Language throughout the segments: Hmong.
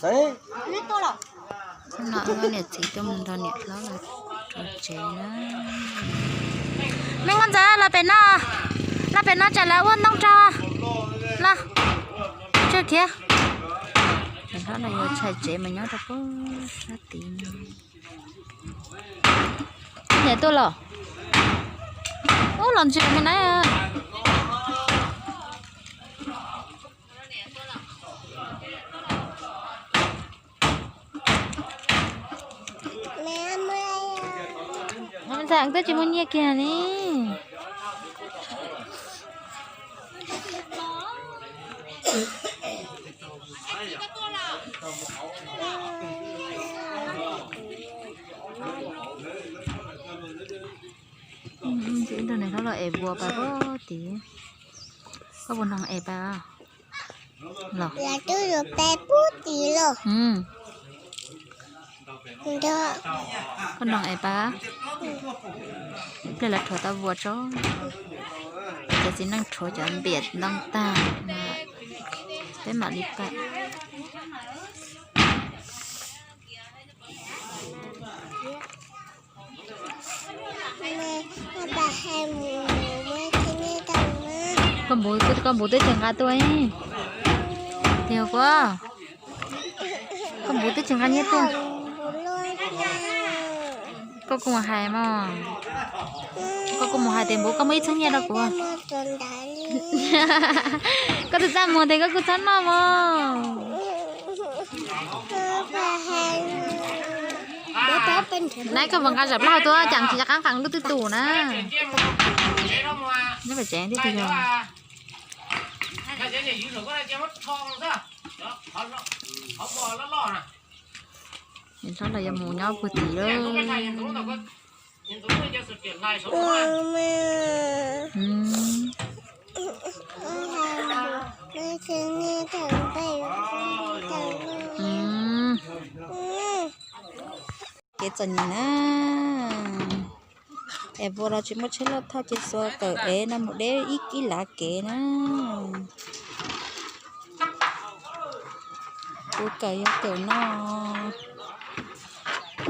Niam txiv tuaj mus nrog niam hlob los rau tsev na. Me Nkauj Ntxawm, los pem no, los pem no tsam lawv ua ntoo rau. Los, tsawg kiag. Niam hlob no yuav tshais tsev mas nyob rau pem sab tid. Niam tuaj los. Ub, los ntsia me na. Ntxhais twb tsis muaj nyiaj kiag ne. Nrog niam hlob los es vuas pas pub tid. Koj puas nrog es pas los? Twb yuav peb pub tid los. Koj nrog es pas. Ib pliag lawv rhuav tau vuas tso, cov txiv neej rhuav cov npias ntoo tag, peb mam li pais. Koj npuv, koj npuv twb tsis nqa tuaj. Tiag kuv, koj npuv twb tsis nqa nyiaj tuaj. Koj kuj mus hais mog. Koj kuj mus hais tias npuv koj muaj ib txhiab nyiaj rau kuv. Koj twb txaj muag tias koj kuj txhob noj mog. Nab, koj puas nqa zam plaub hau tuaj, cas tsis rov qab nqa lub twb tus na. Nyob pem tsev thiab tiag. Niam hlob los yuav mus nyob puag tid lawm. Kev txom nyem na. Es vuas los tsis muaj tsheb loj thauj ces xuas kawm ev no mus deb ib kib lav kev na. Kuv kawm yog kawm no.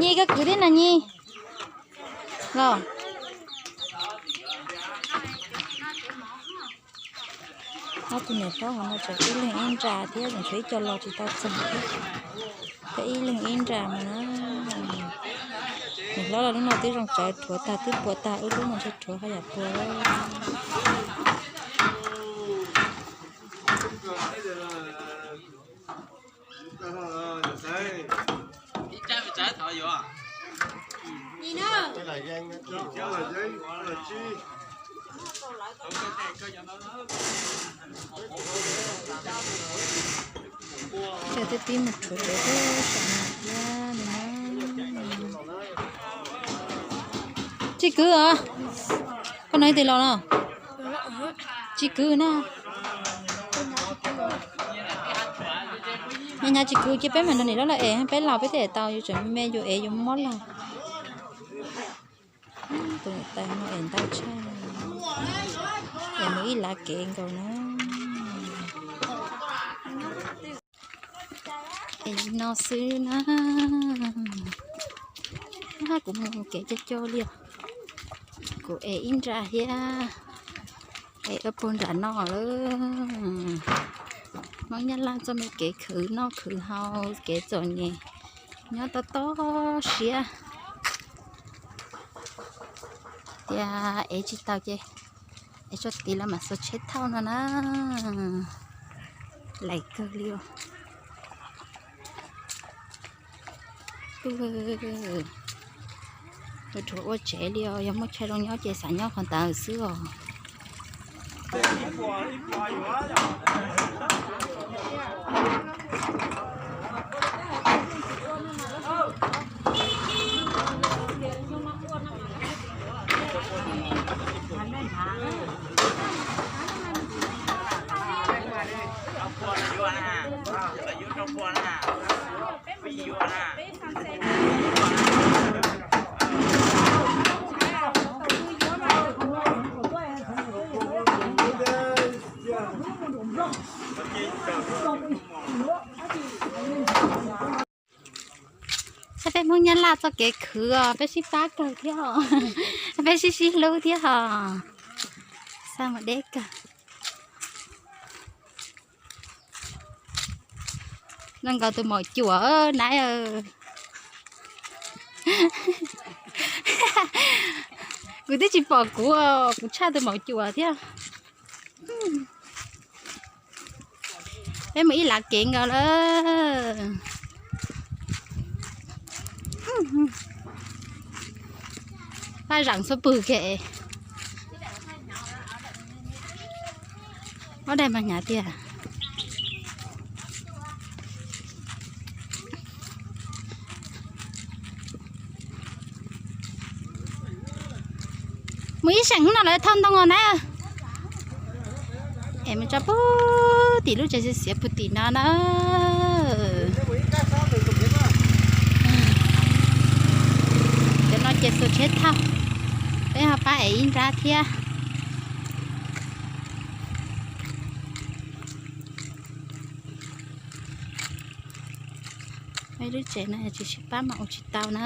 Nyi, koj kwv thiab na Nyi. Los. Ob tug niam hlob hov no tseem ib leeg ib nra thiab, tseem tshuav ib co los tsis tau txog thiab. Peb ib leeg ib nra mas na. Niam hlob los lub no twb zoo tsawv, rhuav tag twb puas tag, wb lub no ntshe rhuav haj yam puas. Ces twb pib mus rhuav cov teb saum no thiab no na. Tsis kwv os. Koj hnov tias los no? Tsis kwv na. Hnyav hnyav tsis kwv ces peb mam nrog niam hlob lawv es, peb laus peb thiaj es tau, yus tseem me yus es yus mob laug. Tus niam tais no es ntau tshaj, es mus ib lav kev nkaus na. Es li no xwb na. Hab kuv mus kev coj coj li os. Kuv es ib nra thiab, es ua puag nram no lawm. Hmoob Nyab Laj txoj me kev khwv noj khwv haus, kev txom nyem, nyob tob tob siab. Tias es tsis tau ces es tso tid los mam xuas tsheb thauj no na. Laim kawg li os. Ua rhuav ua tsev li os, yog muaj chaw zoo nyob ces xav nyob qhov ntawd xwb os. Peb Hmoob Nyab Laj txoj kev khwv os, peb sib pab kawg thiab os, peb sib sib hlub thiab os. Xa mus deb kawg. Zoo nkaus tus maum cuam na. Kuv twb tsis pom kuv, kuv tshaj tus maum cuam thiab. Peb mus ib lav kev nkaus lawm. Paj zaum xub pwg ke. Ob daim mas hnyav tiag. Mus ib seem hnub no lawv thauj ntoo os na. Es mus tso pug tim lub tsev xiav xiav pug tim no na. Cov no ces xuas tsheb thauj, peb ho pab ev ib nrab thiab. Lub tsev no tsis sib pab mas ua tsis tau na.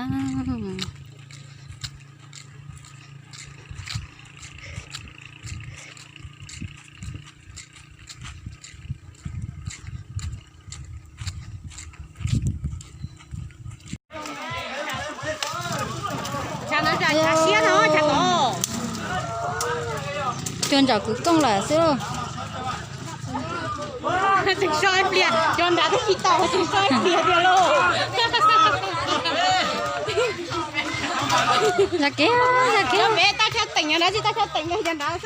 Cua ntsaum kwv kooj lawm xwb. Tseem so ib pliag, cov nrad twb tsis tau, tseem so ib pliag tiag lauj. Yog kev, yog kev. Peb tab chawj teem, nrad tsis tab chawj teem, yog nrad.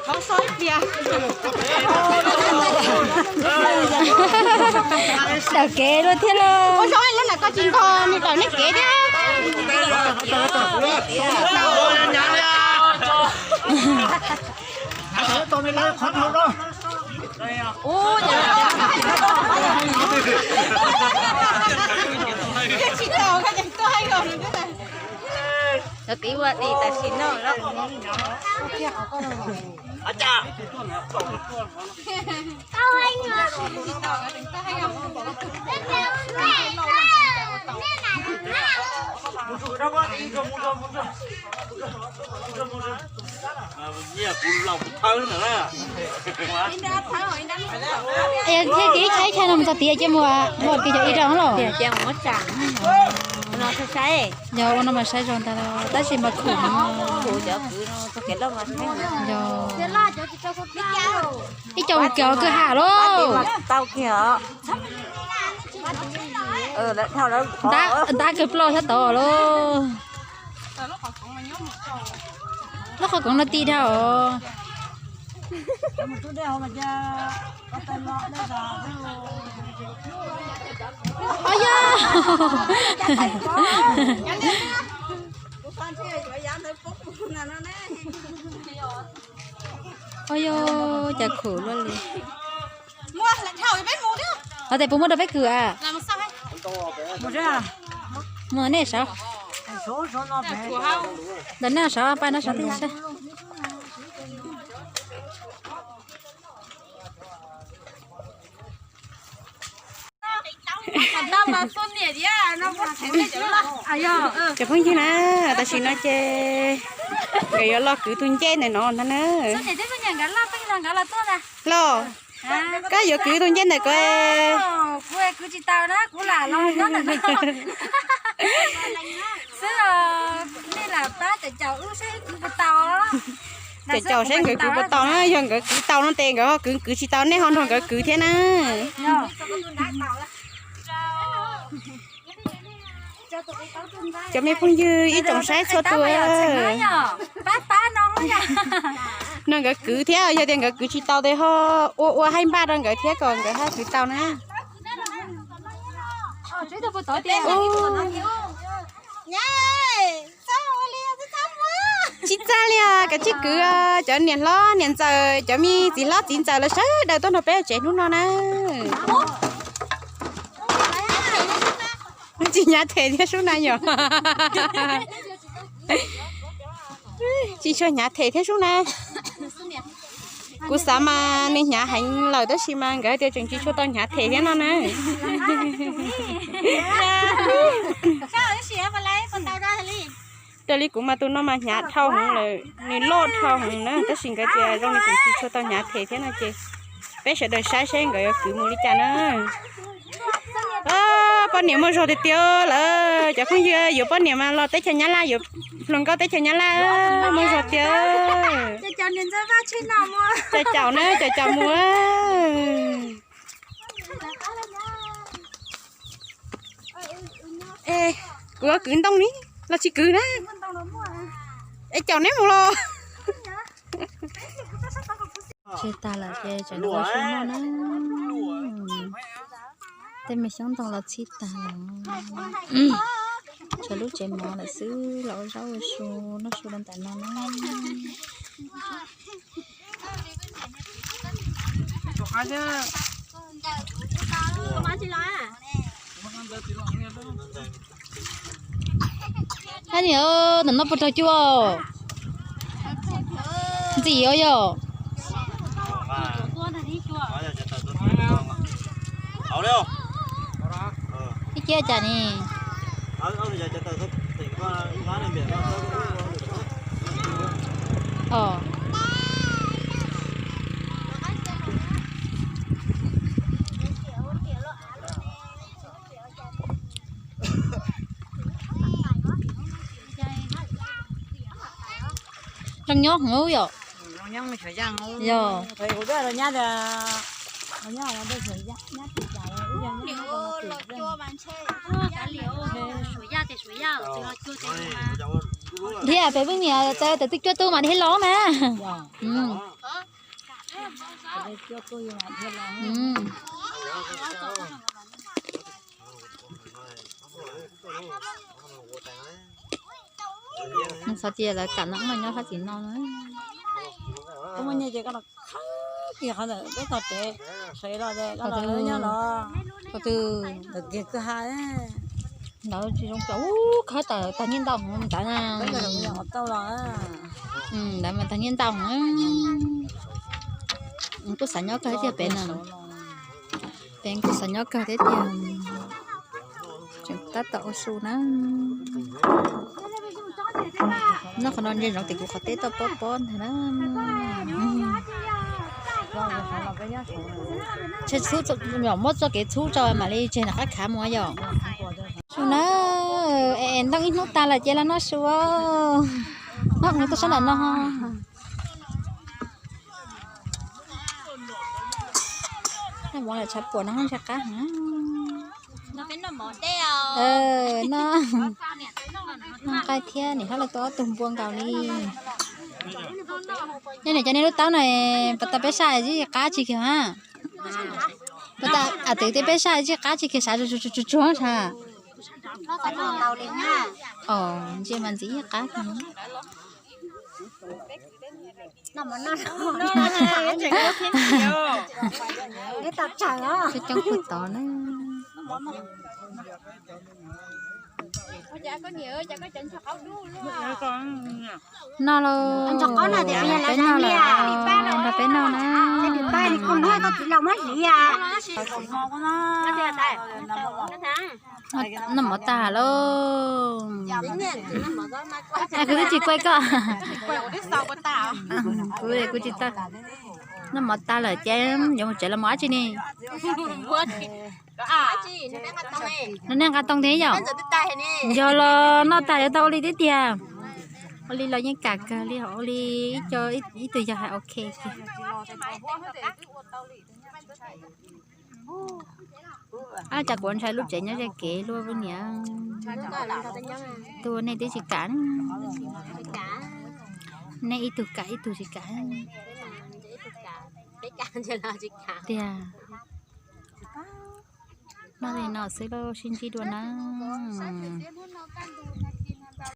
Thov so ib pliag. Tawm kev luaj thiab lauj. Ua zoo lub nram koj tsis ntog nws tawm nej kev thiab. Cov tid ua di tam sim no lawm. Thiab ces ib tshai ib tshai no mus txog tiag ces mus, mus kis cov ib rau los. Yog ua no mas saib zoo ntag, tab sis mas khum. Yog ib co mus kis kwj ha lauj. Ntab kawg ploj sab tod lauj. Lub qhov koov no ti dhau os. Os yog. Os yog, cas khum luaj li. Ho tes puas muaj rau peb kwv a? Mus nej sav. Ntawm nej sav, pab no sav tej saib. Cov phooj ywg na, tam sim no ces nkawd yuav los kwv tus ncej ntawm no ntag na. Los, koj yuav kwv tus ncej ntawm ko. Cem caum saib nkawd kwv puas tau na, yog nkawd kwv tau no ces nkawd ho kwv, kwv tsis tau nej ho nrog nkawd kwv thiab na. Cov me phooj ywg ib tsoom saib txhua tus, nrog nkawd kwv thiab, yog tias nkawd kwv tsis tau ces ho ua ua haib npaj rau nkawd thiab kom nkawd ho kwv tau na. Tsis txaj li os, kav tsij kwv os, cov niam hlob niam ntxawm, cov me txiv hlob txiv ntxawm lawv sawv daws tuaj nrog peb ua tsev hnub no na. Tsis hnyav them thiab sub na yom. Tsis tshua hnyav them thiab sub na. Kuv xav mas nws hnyav heev lawm tab sis mas nkawd tias tseem tsis tshua tau hnyav them thiab no na. Raws li kuv mas tus no mas hnyav dhau heev lawm, nws loj dhau heev na, tab sis nkawd tias zoo li tseem tsis tshua tau hnyav them thiab no ces peb sawv daws saib seb nkawd yuav kwv mus li cas na. Poj niam muaj zog tiag tiag lawm, cov phooj ywg, yuav poj niam mas los teb chaws Nyab Laj, yuav hluas nkauj teb chaws Nyab Laj muaj zog tiag. Cov caum na, cov caum mus. Kuv yuav kwv ntoo ni, los tsis kwv na. Es caum neb mus los. Tseg tag lawm ces tseem los su noj na. Tej me xyoob ntoo los txhij tag lawm. Tshuav lub tsev mov lawm xwb, los ua zaub ua su noj su rau ntawm no na. Ab niam, ntawm no puas raug cua? Ntxim os yog. Ib kiag cas ni. Zoo nyob heev yom. Yog. Thiab peb pheej niam txawv tawm twj cuab tub mas dej los mas. Xav tias lawv kam no nyob hab tim no. Koj muaj nyiaj ces koj los khawb kiag qhov ntawm peb tog tsev, sawv los es koj los nyob los. Qhov twg? Ntawm kiag kwj ha. Ntawd tsis zoo, ub, khawb tag nyiaj ntau heev ntawd na. Ntawd mas tag nyiaj ntau heev. Kuj xav nyob kawg thiab pem no. Pem kuj xav nyob kawg thiab tiag. Tseem tab tom ua su na. Noj qhov no ntsia zoov tim kuv qhov teb toj pob pob ntag na. Muab txoj kev txhub tso mam li tseg nram qab khav mus yom. Su na, es ntoo ib hnub tag lawm ces los noj su. Noj mus tuaj sab nram no. Noj mov lawm tshav puam no ntshe qab heev. Noj nqaij thiab niam hlob lawv tua ob tug npua nkaus li. Nyob niam cov niag lub taub na, pas tas peb saj zib qab tsis kiag ha. Pas tas a twv tias peb saj zib qab tsis kiag sav tsuag tsuag sav. Os, ntsia mas ntxim qab. Coob coob puag tod na. Noj lauj, peb noj lawm, nrog peb noj na. Noj mov tag lauj. Kuv twb tsis kuaj koj. Kuv kuv tsis tau. Noj mov tag lawm ces yuav mus tsev los mus dab tsi ne? Noj nej nqa too thiab yom? Yog los noj tag yuav tau ua li thiab tiag. Ua li los yeej kam kawg li, ua li ib co ib tug yog hais ok tiag. Ab, cas kuv ntshai lub tsev nyob ze kev luaj poj niam. Tuaj nej twb tsis kam. Nej ib tug kam ib tug tsis kam tiag. Noj li no xwb lauj, sib ntsib dua na.